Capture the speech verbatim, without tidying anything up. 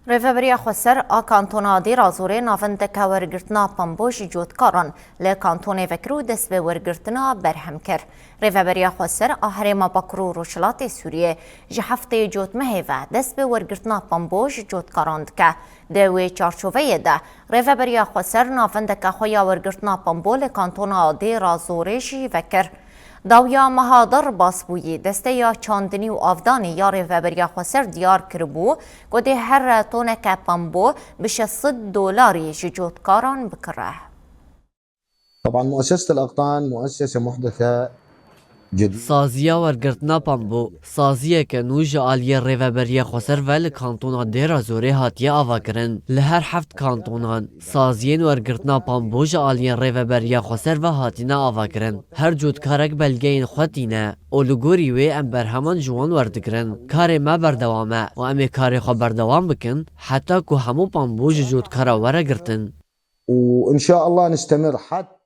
Rêveberiya Xweser a Kantona Dêrazorê navendeke wergirtina pambo ji cotkaran li kantonê vekir û dest bi wergirtina berhem kir. Rêveberiya Xweser a Herêma Bakur û Rojhilatê Sûriyê ji heftê cotmehê ve dest bi wergirtina pambo ji cotkaran dike. Di wê çarçoveyê de Rêveberiya Xweser navendeke xwe ya wergirtina pambo li kantona Dêrazorê jî vekir. Dawiya meha Darbasbûyî, Desteya Çandinî û Avdanî ya Rêveberiya Xweser diyar kiribû ku dê her toneke pambo bi şeş sed dolarî ji cotkaran bikire. طبعا مؤسسة الأقطان مؤسسة محدثة جديدة. Saziya wergirtina pambo, saziyeke nû ji aliyê Rêveberiya Xweser ve li kantona Dêra Zorê hatiye avakirin. Li her heft kantonan, saziyên wergirtina pambo ji aliyê Rêveberiya Xweser ve hatine avakirin. Her cotkarek belgeyên xwe tîne û li gorî wê em berheman ji wan werdigirin. Karê me berdewam e û em ê karê xwe berdewam bikin, heta ku hemû pambo ji cotkara were girtin. وإن شاء الله نستمر حتى